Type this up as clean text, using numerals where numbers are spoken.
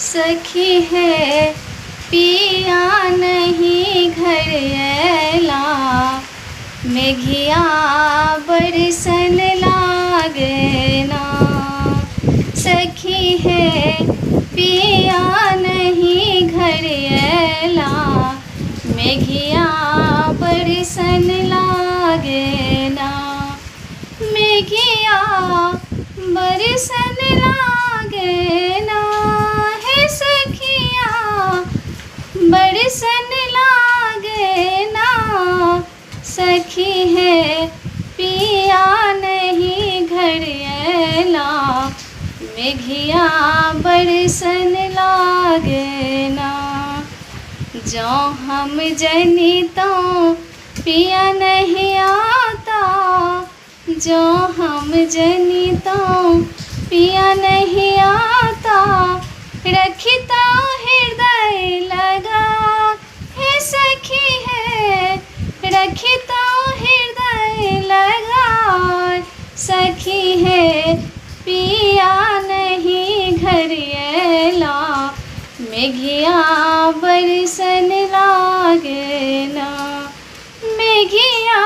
सखी हे पिया नहीं घर अयला, मेघिया बरसन लागे ना। सखी हे पिया नहीं घर अयला, मेघिया बरसन लागे ना। मेघिया बरसन लागे ना, हे सखिया बरसन लागे ना। सखी हे पिया नहीं घर अयला, मेघिया बरसन लागे ना। जँ हम जनितहुँ पिया नहीं आता, जँ हम जनितहुँ पिया नहीं आता, रखितहुँ हृदय लगा, हे सखी हे रखितहुँ हृदय लगा। सखी हे पिया नहीं घर अयला, मेघिया बरसन लागे ना। मेघिया